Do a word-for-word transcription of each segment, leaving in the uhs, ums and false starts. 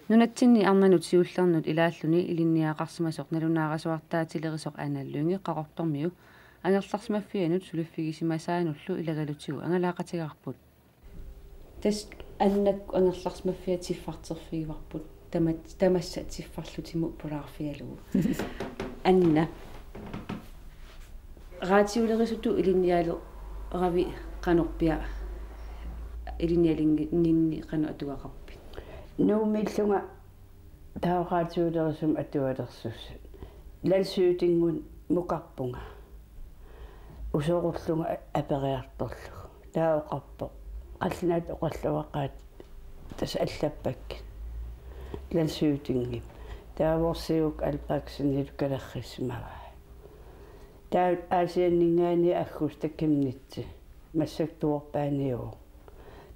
Nunatsinni arnanut siullernut ilaalluni ilinniagaqarsimasoq nalunaarasuartaatilerisoq Anna Lynge Qaqortormiu angerlarsimaffianut suliffigisimasaanullu ilagalutigu angalaaqatigaarput. Tassa Annakkut angerlarsimaffiat tiffarterfigivarput, tamat-, tamassa tiffarlutimut pulaarfigalugu. Anna, raatiulerisutut ilinnialeravit qanorpiaq, ilinnialinninni qanoq atugaqarpit? Nuummiillunga taava raatiulerisumik atualersussat. Landsstyremut mukarpunga. Usorullunga aperiartorlugu. Taava oqarpoq: Qallunaatut oqalluaqaat, tassa allappakkit. Landsstyremut. Taava Worsiuk Albrechtsenillu kalerrissimavai. Taava Aasianninngaanniit aggustap kymmenitsi. Massakkut toorpaaniuvoq.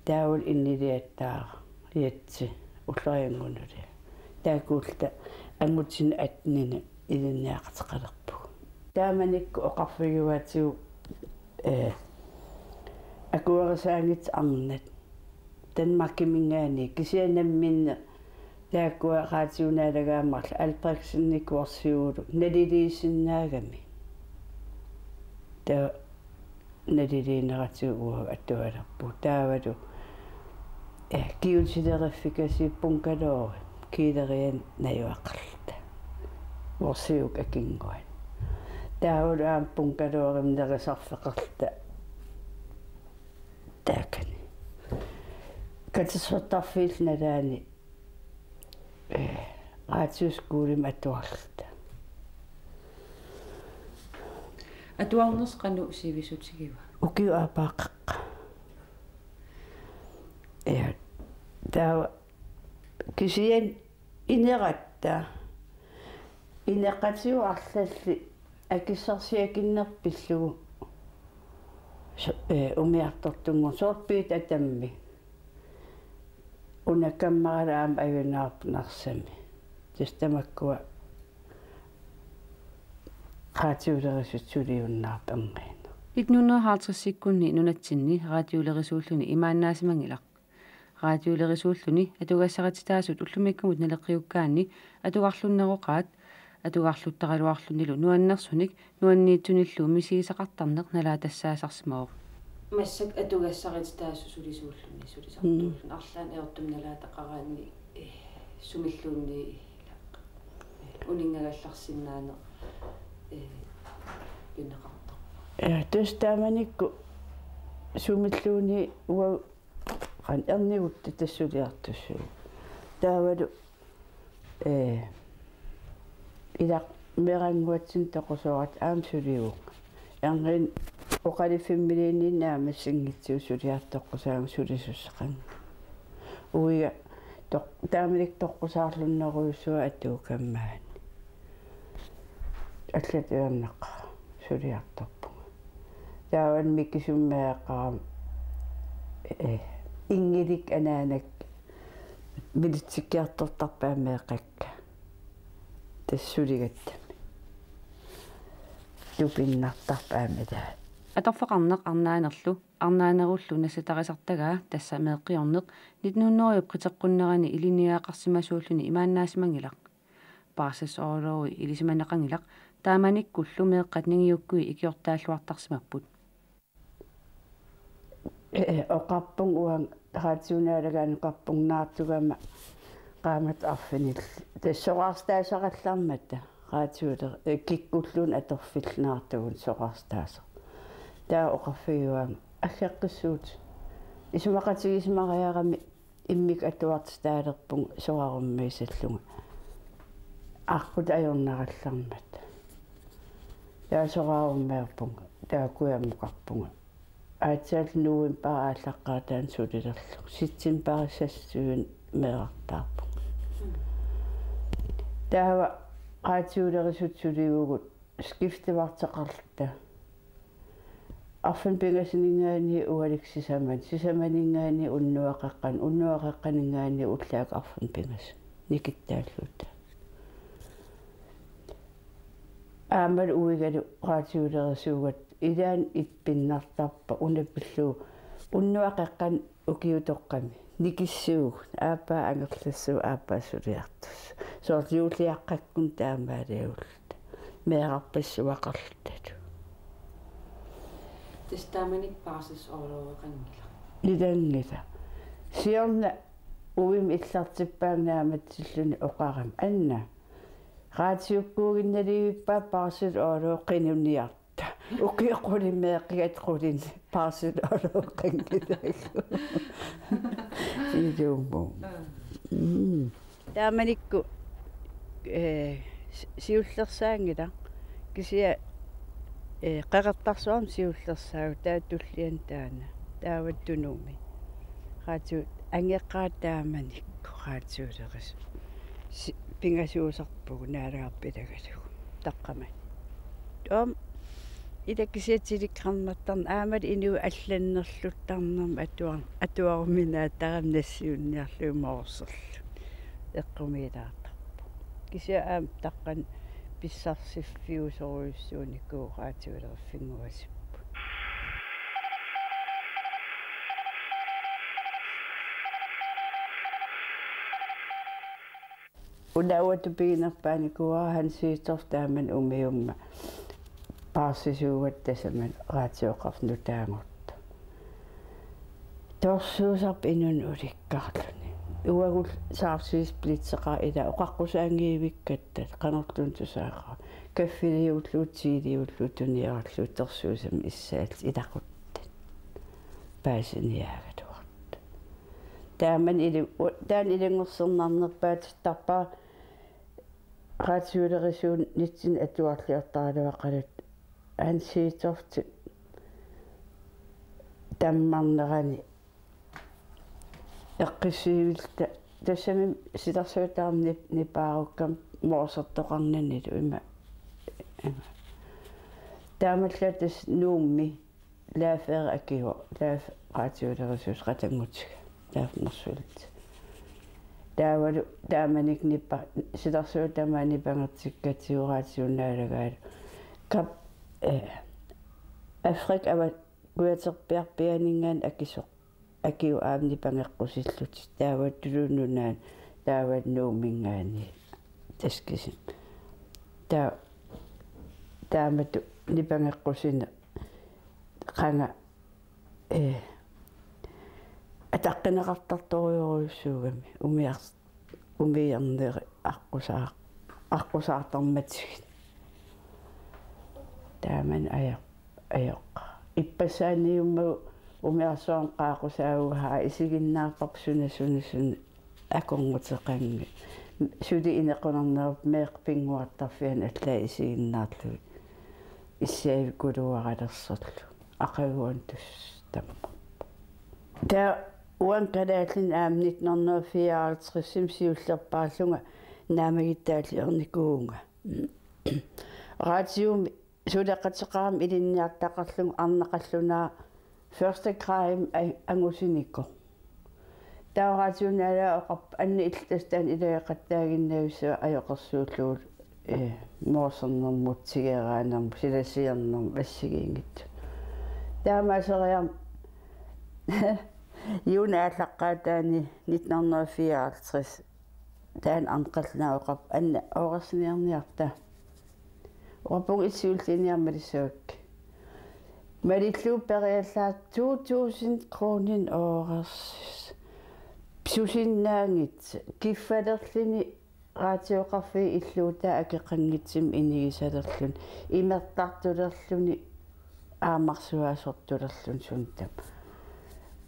Taavalu inniliattaara Jetsi ullorianngunuliaq. Taakkuulluta angutinut atteninut ilinniaqateqalerpugut. Taamanikkut oqarfigivaatigut, ee, akuerisaanngitsut arnat. Danmarkiminngaanniit, kisianni namminneq taakkua raatiunaalagaat marluk, Albrechtsenit Worsiullu naliliisinnaagami. Taava naliliineratigut uagut atualerpugut. Taavalu, eh, kigutileriffikaasiit bungalowit kiilerianik najugaqarluta. Worsiuk akinnguat. Taavalu aamma bungalowimik nerisarfeqarluta. Taakani. Katersortarfiillu nalaani, eh, raatiuskuulimik atuarluta. Atuarnersi qanoq sivisutigiva? Ukiup aappaa qeqqa. Ja, taava kisianni ineratta, ineqatigut arlallit akissarsiakinneq pillugu so-, eh, umiartortunnguuvoq, soorlu Piita Tammi. Una kammarali aamma ajunaarpoq Narsami. Tassa tamakkua raatiulerisut suliunnaarput erngiineq. Nitten hundrede og halvtredsikkunni nunatsinni raatiulerisuulluni imaannaasimanngilaq. Raatiulerisuulluni atugassarititaasut ullumikkumut naleqqiukkaanni atugarlunneroqaat, atugarluttaraluarlunilu nuannersunik nuanniitsunillu misigisaqartarneq nalaatassaasarsimavoq. Massakkut atugassarititaasut sulisuulluni, sulisartuulluni. Mm. Arlaannik ajortumik nalaataqaraanni, eh, sumilluunniit ilaa, eh, uninngagallarsinnaaneq, eh, pineqartarpoq. Ja, tassa taamanikkut sumilluunniit uagut qanoq ernigutta tassa suliartussaagut. Taavalu, eh, ilaa meerannguatsinni toqusooratta aamma sulivunga. Erngiineq oqaluffimmiliinninni aamma massakkut suliartoqqusaavunga sulisussaqannga. Uiga toq-, taamanikkut toqqusaarlunnerujussuaq atuukkama maani. Allatut ajornaqaaq suliartorpunga. Taavalu mikisumik meeraqarama, eh, inngilik anaanakka bilitsikkiartortarpai meeqqakka. Tassa suligattami. Tupinnartarpai aamma taava. Atorfeqarneq arnaanerlu arnaanerullu nassatarisartagaa, tassa meeqqiorneq nitten hundrede qiteqqunnerani ilinniagaqarsimasuulluni imaannaasimanngilaq. Barselssorlovi ilisimaneqanngilaq, taamanikkullu meeqqat ningiukkui ikiortaalluartarsimapput. Eh, oqarpunga uanga raatiunaalagaanni oqarpunga naartugama qaammatit arfinillit. Tassa soraartaasarallarmata raatiuler-, eh, kikkulluunniit atorfillit naartugunik soraartaasoq. Taava oqarfigaanga aggeqqissuutit. Isumaqatigisimariarami immikkut atuartitaalerpunga soraarummiisallunga. Aqqut ajornarallarmat. Taava soraarummiorpunga. Taava kujammukarpunga. Aatsaat novembarip aallaqqaataani sulilerlugu. Septembarip seksogtyve meerartaarpunga. Taava raatiulerisutut sulivugut skiftevarteqarluta. Arfineq-pingasunngaanniit ualikkut sisamat, sisamaninngaanniit unnuap qeqqani, unnuap qeqqaninngaanniit ullaakkut arfineq-pingasut nikittaalluta. Aammalu uigalu raatiulerisuugatta ilaanni ippinnartarpoq una pillugu unnuap qeqqani ukiutoqqami. Nikissuugut, aappaa angerlassuugut, aappaa suliartussaagut. Soorlu juulliaqqakkunni taamaaliorluta. Meerarpassuaqarluta. Tassa taamani barselssorloorlunga qanngilaq. Ilanngila. Siorna uima illartippaanga naammatsilluni oqarama: Anna, raatiukkuuginnalivippaa barselsorlorlunga qinuniarta. Ukiut qulit meeqqigatta qulinik barselsorlorlunga qanngilaq. Ilumut. Mm. Taamanikkut, eh, si-, siullersaanngilaq. Kisianni, eh, Qeqertarsuarmi siullersaagut, taava tulliani taanna. Taava Tunumi. Raatiu angeqaaq taamanikkut raatiulerisut. Si-, pingasuusarpugut Naalagarpilagalugu. Taqqamani. Om ila kisianni Telegrammit aamma inuit allannerluttarnermik atuar-, atuaruminaattarami nassiunniarlugit Morserlu. Eqqumiilaartarpoq. Kisianni aamma taqqani pissarsiffiusorujussuunikuuvoq raatiuleriffinnguasipput. Una uanga tupiginerpaanikuuara Hans Sysow taamani umiummat paarsisuugatta tasamani raatioqarfik nutaagutta. Torsuusarpoq inunnik ulikkaarluni. Uagullu saarsiisplitseqaaq ila oqaqqusaanngivikkatta qanorluunniit tusaaqaaq. Kaffiliullugu, tiiliullugu, tuniorlugu torsuusamik issaallutik ilaquttat. Paasiniaagaluartut. Taamani ilu-, u-, taanna ilungersornarnerpaatittarpara raatiulerisuunitsinni atuarliortaraluaqaluta Hans Sysow tammarnerani eqqissivilluta tassami silarsuataarnip nipaarukkami Morsertoqarnanilu ima. Ima. Taamaallaat tassa Nuummi Laafer akivoq, Laaf raatiulerisuusoq qatanngutiga, Laaf Motzfeldt. Taavalu taamanikkut nipa-, silarsuaq tamaani nipangertikkatsigu Raatiup Naalagaalu. Kap, eh, Afrik ava-, kujaterpiarpiaaninngaanniit akisoq. Akiup aamma nipangeqqusillutik. Taava Tuluit Nunaanni, taava Nuumminngaanniit. Taskisimi. Taa-, taamatut nipangeqqusineq. Qanga, eh, ataqqineqartartorujorujussuugami umiars-, umiarneri aqqusaar-, aqqusaartarmatigit. Taamani ajo-, ajoq. Ippassaaniummagu umiarsuarmi qaaqqusaagutta isiginnaarparput suna, suna, suna akornuteqanngilaq. Suli inequnarnerup meeqqat pinnguartarfianni allaat isiginnaarlugit. Issiavikuluaralersorlu. Aqaguani tassa tammarpoq. Taava uanga kalaallinik aamma nitten hundrede fireoghalvtredsimi siullerpaarlunga naammagittaalliornikuuvunga. Raatiumi suleqateqarami ilinniartaqarlugu arnaq qallunaaq første gradimi a-, angusinikoq. Taava Raatiup Naalagaa oqarpoq: Anna, illit tassa taanna ilageqattaaginnavissava ajoqersuullugu, eh, Morsernermut, Tigeraanermut, silasiornermut assigiinngitsut. Taamaaseriarmat juunip aallaqqaataani nitten hundrede fireoghalvtreds taanna arnaq qallunaaq oqarpoq: Anna, oorersiniarniarta. Oqarpunga: Illit siulliiniarmalissaviuk? Malillugu periallaartoq to tusind kroner oorersisut. Susinnaanngitsoq, kiffalerluni raatioqarfiit illuutai akeqanngitsumik inigisalerluni, imertartulerluni aamarsuaasortulerluni, suut tamarmik.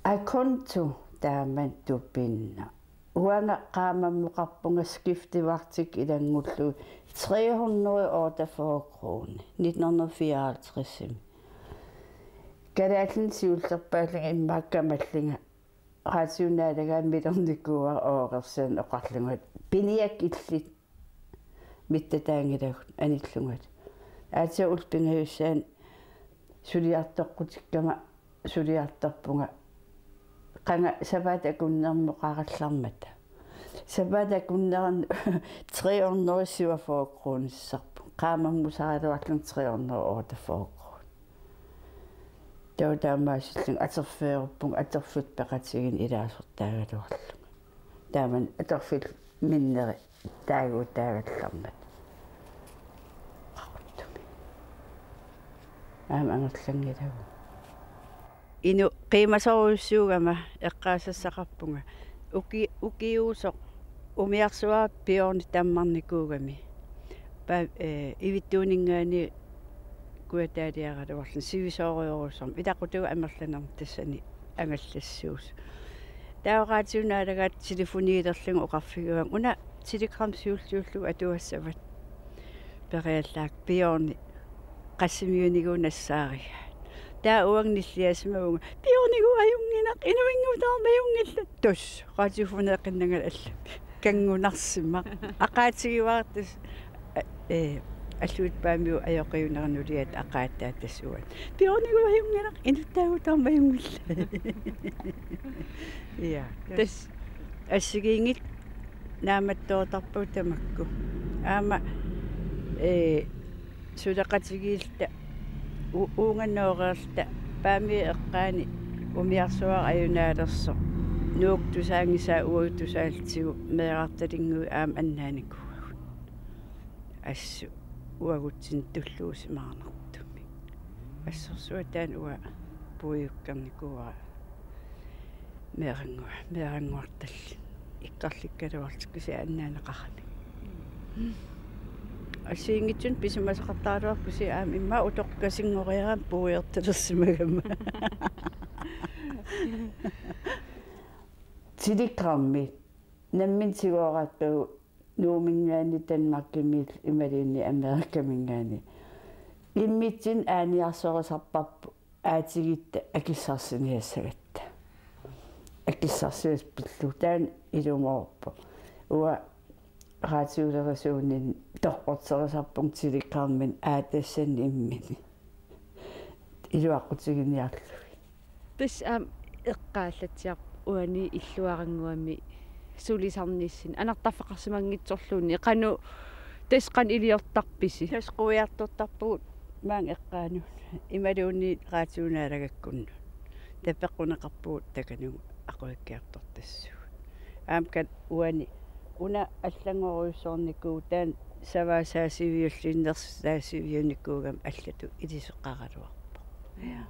A konto taamani tupinnaq. Uanga qaamammoqarpunga skiftevaktip ilanngullugu, tre hundrede og otteogfyrre kroner, nitten hundrede fireoghalvtredsimi. Kalaallinik siullerpaallunga immaqa kamallunga Raatiup Naalagaani milornikuuara oorersianik oqarlunga: Piniakka illit, mittataanngilagut anillungalu. Aatsaat ullut pingajussaanni suliartoqqutikkama suliartorpunga qanga sapaatip akunnermut oqarallarmata. Sapaatip akunnerani tre hundrede syvogfyrre kronisarpunga. Qaamammusaraluarlunga tre hundrede otteogfyrre kroner. Taava taamaasillunga atorfeeruppunga atorfillit peqatigiinni ilaasortaagaluarlunga. Taamani atorfillit minneri taaguutaagallarmat. Qaquttumi. Aamma angerlanngilagut. Inuk qiimasorujussuugama eqqaasassaqarpunga. Uki-, ukiuusoq umiarsuaq Bjørn tammarnikuugami. Pa-, eh, ivittuuninngaanniit kujataaliaraluarluni sivisoorujussuarmik. Ilaqutavut amerlanermut tassani angallassuusoq. Taava raatiunaalagaat telefoniilerlunga oqarfigivunga: Una telegram siulliullugu atuassavat. Periallaak Bjørni qassimiunigooq nassaarigaat. Taava uanga nilliasimavunga: Bjørnigooq ajunnginaq, inuinngooq taama ajunngillat. Tassa, radiofoni eqqinnanngilaq alla. Kanngunarsimaq. Aqaatigivartas, a-, eh, Alluitsup Paamiut ajoqiuneranut uliat aqaataat tassa uani: Bjørnigooq ajunnginaq, inuttaagu taama ajunngillat. Ja. Tassa assigiinngitsut naammattoortarpagut tamakku. Aamma, eh, suleqatigiilluta u-, uunga nooreerluta Paamiup eqqaani umiarsuaq ajunaalersoq Nuup tusaanngisaa uagut tusaallugu meerartalinnguit aamma annaanikuuagut. Assut uagutsinnut tulluusimaarnartumik. Assorsuaq taanna uanga puigukkernikuuara. Meeranngu-, meerannguartallit. Ikkarlikkaluarlutik kisianni annaaneqaramik. Assigiinngitsunik pisimasaqartaraluarpoq kisianni aamma immaqa utoqqasinngoriarama puiortalersimagama. Telegrammi nammineq tigooraakkagut Nuumminngaanniit Danmarkimiillu imaluunniit Amerikaminngaanniit. Immitsinnut aaniarsorisarparput aatigitta akissarsiniassagatta. Akissarsiassat pillugu taanna ilumoorpoq. Uanga raatiulerisuuninni toqqorterisarpunga telegramminik aatsaat imminut. Iluaqutiginiarlugit. Tassa aamma eqqaallatsiarpoq uani illuarannguami sulisarnissinni anartarfeqarsimanngitsorluunniit, qanoq tassa qanoq iliortarpisi? Tassa quiartortarpugut maanga eqqaanut imaluunniit raatiunaalagakkunnut. Taava peqquneqarpugut takanut aquikkiartortassuugut. Aamma kat uani una allanngorujussuarnikuuvoq taanna savaasaasiviulluunniit nersaasiviunikuugami allatut ilisoqaraluarpoq. Ja.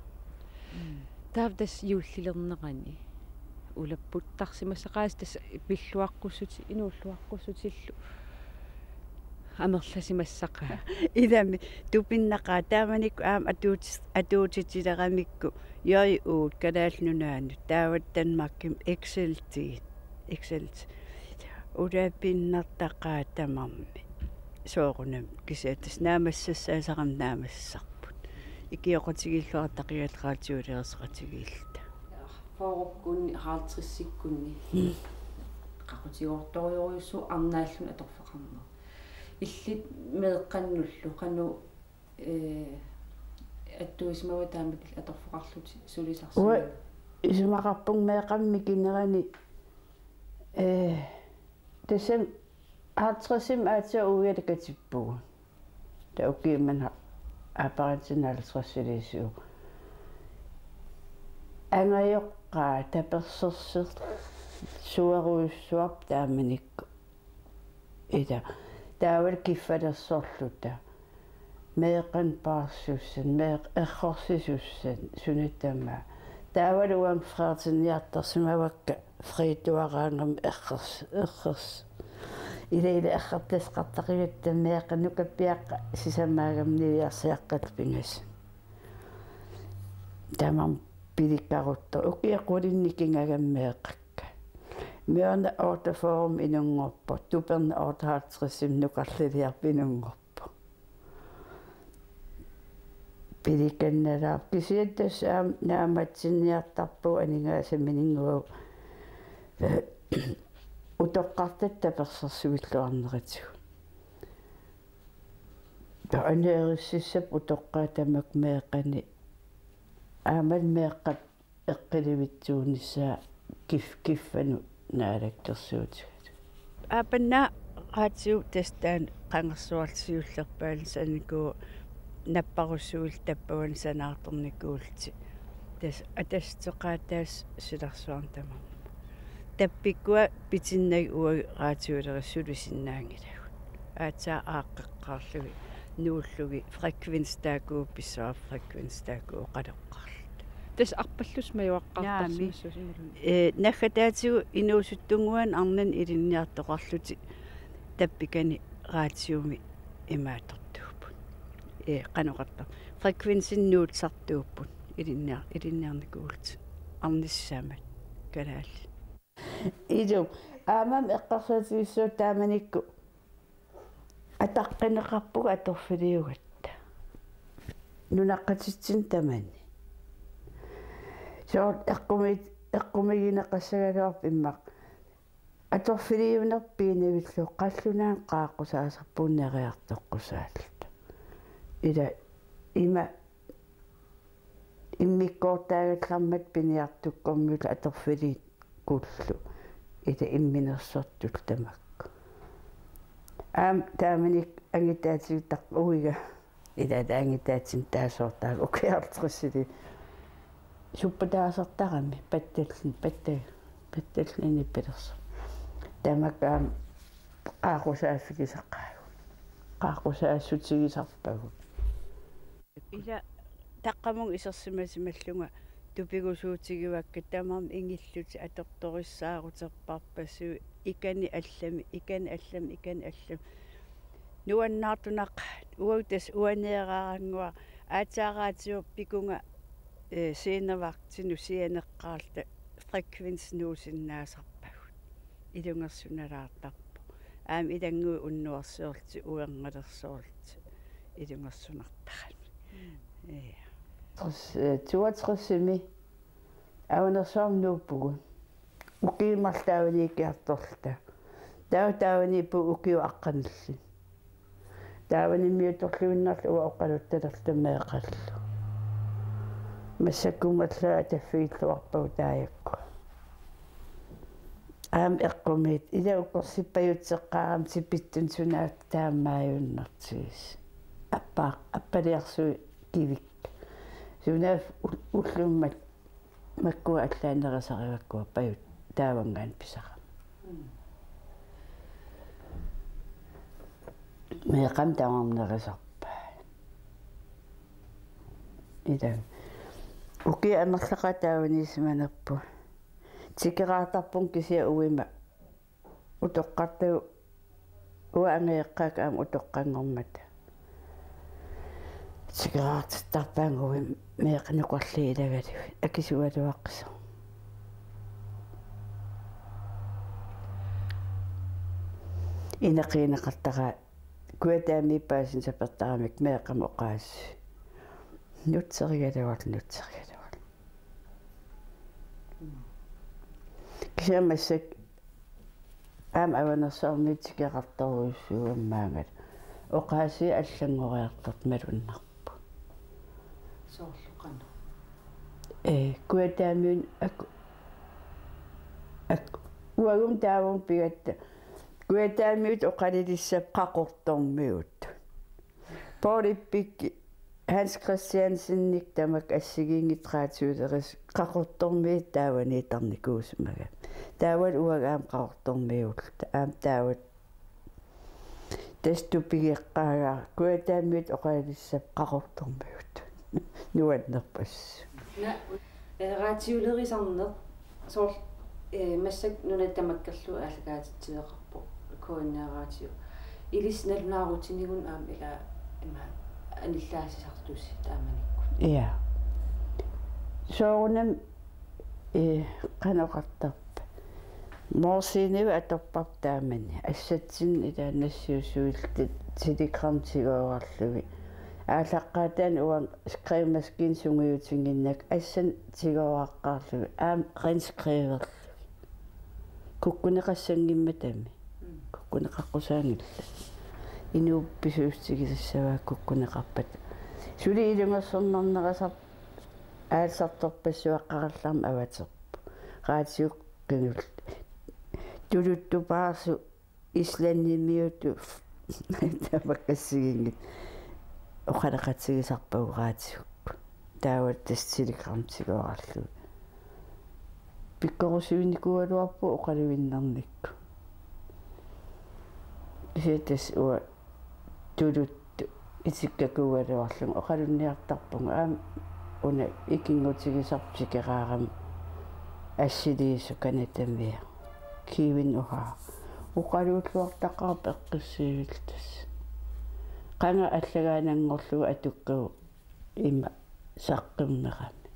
Taava tassa juullilernerani ulapputtarsimassaqaasi, tassa pilluaqqussutit, inuulluaqqussutillu amerlasimassaqaat. Ilami tupinnaqaaq taamanikkut aamma atuutis-, atuutitileramikku J U-t Kalaallit Nunaannut, taava Danmarkimi X L T, X L T. Ulapinnartaqaaq tamarmik. Soorunami kisianni tassa naammassissaasarami naammassisarput. Ikioqatigiilluartaqigaat raatiulerisaqatigiilluta. Fyrrekkunni, halvtredsikkunni. Mm. Qaqutigoortorujussuuvoq arnaalluni atorfeqarneq. Illit meeqqannullu qanoq, eh, attuisimavit taamak illit atorfeqarlutit sulisarsimaneq? Uanga isumaqarpunga meeqqamik mikinerani, eh, tassami halvtredsimi aatsaat uialu katippugut. Taava ukiummat ha-, aappariinni halvtredsiliisuugut. Angajoqqaat tapersersorujussuarput taamanikkut. Ila. Taavalu kiffalersorluta. Meeqqanik paarsussat, meeqqat errorsisussat, suna tamaat. Taavalu uanga Frederiksenniartarsimavakka Friiduaraangama errers-, errers-. Ila ila errortassaqartaqigatta meeqqat nukappiaqqat sisamaagama niviarsiaqqat pingasut. Tamarmik pilikkaruttorput ukiut qulinni kingagami meeqqakka. Mørne otteogfyrremi inunngorpoq, Tuperne otteoghalvtredsimi nukarliliarput inunngorpoq. Pilikannalaarpoq kisianni tassa aamma naammatsiniartarpugut aningaasaminnguagut utoqqartatta tapersersuilluarnerisigut. Taava aneerissassapput utoqqaat tamakku meeqqanik. Aammalu meeqqap eqqilivitsuunissaa kif-, kiffanut naalakkersuutigalugu. Aappannaa radiu tassa taanna qangarsuarli siullerpaani sanikuuvoq napparussuillu tappavani sanaartornikuullutik. Tassa atassuteqaataasut silarsuarmi tamarmik. Tappikkua pitinnagit uagut raatiulerisut sulusinnaanngilagut. Aatsaat aaqqeqqaarlugit nuullugit frekvens taakku pissavara frekvens taakku oqaloqqaarluta. Tassa arpallusi majuaqqaartarsimassuusi imaluunniit. Ee, naggataatigut inuusuttunnguanik arnannik ilinniartoqarlutik tappikani raatiumi imaattortuupput. Ee, qanoq oqartarpa. Frekvensinik nuutsartuupput. Ilinniar-, ilinniarnikuullutik. Arnat sisamat. Kalaallit. Ilumut. Aammami eqqarsaatigissavat taamanikkut. Ataqqineqarpugut atorfiliugatta. Nunaqqatitsinnut tamanit. Soorlu eqqumi-, eqqumigineqassagaluarpoq immaqa. Atorfiliunerput piinavillugu qallunaanut qaaqqusaasarpugut neriartoqqusaalluta. Ila ima immikkoortaagallarmata piniartukkormiullu atorfiliikkullu. Ila imminersortullu tamakku. Aamma taamanikkut angutaatigut taq uiga. Ila angutaatigut taasoortaaq ukiartrissili. Suppataasartarami pattallin-, patta-, pattallin ippalersoq. Tamakku aamma qaaqqusaaffigisaqaagut. Qaaqqusaassuutigisarpagut. Ila taqqamunga isersimasimallunga tupigusuutigivakka tamarmik ingillutik atortorissaaruterparpassuit ikani allami, ikani allami, ikani allami. Nuannaartunaqaat uagut tassa uaneeraarannguaq aatsaat raatiupikunga, ee, scenevagtinut sianeqqaarluta frekvens nuusinnaasarpagut. Ilungersunalaartarpoq. Aamma ilannguit unnuarsiorlutik uerngalersoorlutik ilungersunartarami. Mm. Ja. Tres-, eh, toogtresimi Avanersuarmi nuuppugut. Ukiut marluk taavaniikkiartorluta. Taava taavaniippugut ukiut aqqanillit. Taavanimiuttorluinnarluta uanga oqaluttalerluta meeqqallu. Massakkumut allaat ataffigilluarpagut taakku. Aamma eqqumiit ila ukorsippajuteqqaarami tipittunik sunaaffa taamaajunnertigisoq. Appaa-, appaliarsuit kivikka. Sunaaffa ul-, ullumimut makkua allaat nerisarivakkua pajut taavanngaanniit pisarami. Mm. Meeqqamik tamarmik nerisarpaat. Ila. Ukiut amerlaqaat taavaniisimanerput. Tikeraartarpunga kisianni uima utoqqartagut uanga angajoqqaakka aamma utoqqanngormata. Tikeraartittarpaannga uima meeqqat nukarliit ilagalugit akisugaluaqisoq. Ineqigineqartaraat Kujataamiit paasineq sapertaramikku meeqqamut oqaasii. Nutserigaluarluni, nutserigaluarluni. Kisianni massakkut aamma Avanersuarmiit tikeraartorujussuugamik maangalu. Oqaasii allanngoriartortut malunnarpoq. Soorlu qanoq? Ee, Kujataamiut ak-, ak-, uagummi taavami pigatta. Kujataamiut oqalilissappat Qaqortormiut. Poul Epikip Hans Christiansenik tamakku assigiinngitsut raatiulerisut Qaqortormiit taavaniittarnikuusimagami. Taavalu uanga aamma Qaqortormiulluta. Aamma taava tassa tupigeqqaagaara Kujataamiut oqalilissappat Qaqortormiut. Nuannerpassuit. Na-, ee, raatiulerisarneq soorlu, ee, massakkut nunat tamakkerlugu aallakaatitsisoqarpoq K N R-raatiu. Ilissi nalunaarutinikkut aamma ila ima anillaassisartusi taamanikkut. Ja. Soorunami, ee, qanoq oqartarpa. Morsiinivik atorparput taamani. Assatsinnut ila nassiussuilluta telegram tigoorarlugit. Aallaqqaataani uanga skrivemaskine sungiutinnginnakku assanik tigooraqqaarlugit aamma renskriverlugit. Kukkuneqassanngimmatami. Mm. Kukkuneqaqqusaanngillat. Inuup pisuussutigisassavaa kukkuneqarpat. Suli ilungersornarnerusarput aallartorpassuaqqarallarmat avaterpoq. Raatiup qinullugu. Tuluttupaarsuup Islandimiutut tamakku assigiinngitsut oqaloqatigisarpagut raatiukkut. Taava tassa telegrammi tiguarallugu. Pikkorusuinikuugaluarpugut oqaluinnarnikkut. Kisianni tassa uanga tuluttut itikkakuugaluarlunga oqalunniartarpunga aamma una ikinngutigisarput tikeraarami assiliisoq Canadamiu. Kiwin uhaa. Oqaluulluartaqaaq peqqissiivilluta. Qanga allagaananngorlugu atukkagut ima saqqummerami.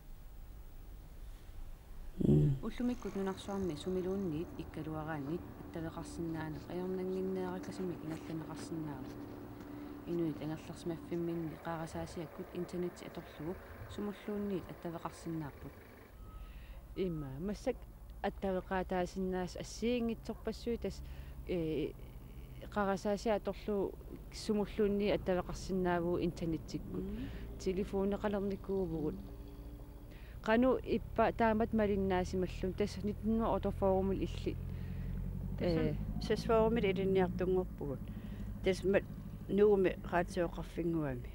Mm. Ullumikkut nunarsuarmi sumiluunniit ikkaluaraanni attaveqarsinnaaneq ajornannginnerakasumik ingerlanneqarsinnaavoq. Inuit angerlarsimaffimminni qarasaasiakkut internetti atorlugu sumulluunniit attaveqarsinnaapput. Ima, massakkut attaveqaataasinnaasut assigiinngitsorpassuit tassa, ee, qarasaasiaq atorlugu sumulluunniit attaveqarsinnaavugut internettikkut. Mm. Telefoneqalernikuuvugut. Qanoq ippa taamatut malinnaasimallugu tassa nitten hundrede og otteogfyrre-mi illit. Tassa, ee, seksogfyrre-mi ilinniartunngorpugut. Tassa ma-, Nuummi raatioqarfinnguami.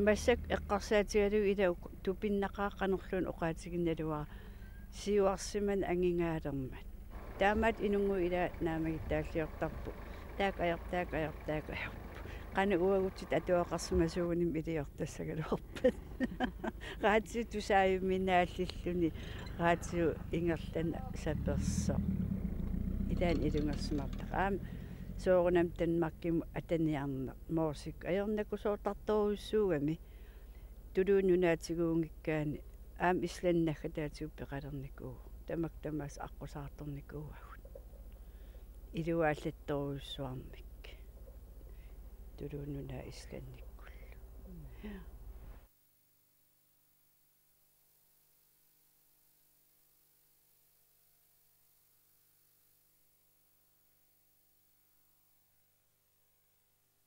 Massakkut eqqarsaatigalugu ila uk-, tupinnaqaaq qanorluunniit oqaatiginnaluara siuarsimaneq angingaalermat. Taamaattumik inunnguit ila naammagittaalliortarput. Taakku ajorput, taakku ajorput, taakku ajorput. Qanoq uagutsinnut atuaqarsimasuugunik iliortassagaluarpat. Raatiu tusaajumminaalilluni raatiu ingerlaneq sapersoq. Ilaanni ilungersunartaqaaq. Aamma soorunami Danmarkimut ataniarneq. Moorsikkut ajornakusoortartorujussuugami. Tuluit Nunaat tiguunngikkaanni aamma Islandimi naggataatigut peqalernikuuvoq. Tamakku tamaasa aqqusaartornikuuagut. Iluaallattorujussuarmik. Tuluit Nunaat Islandikkullu.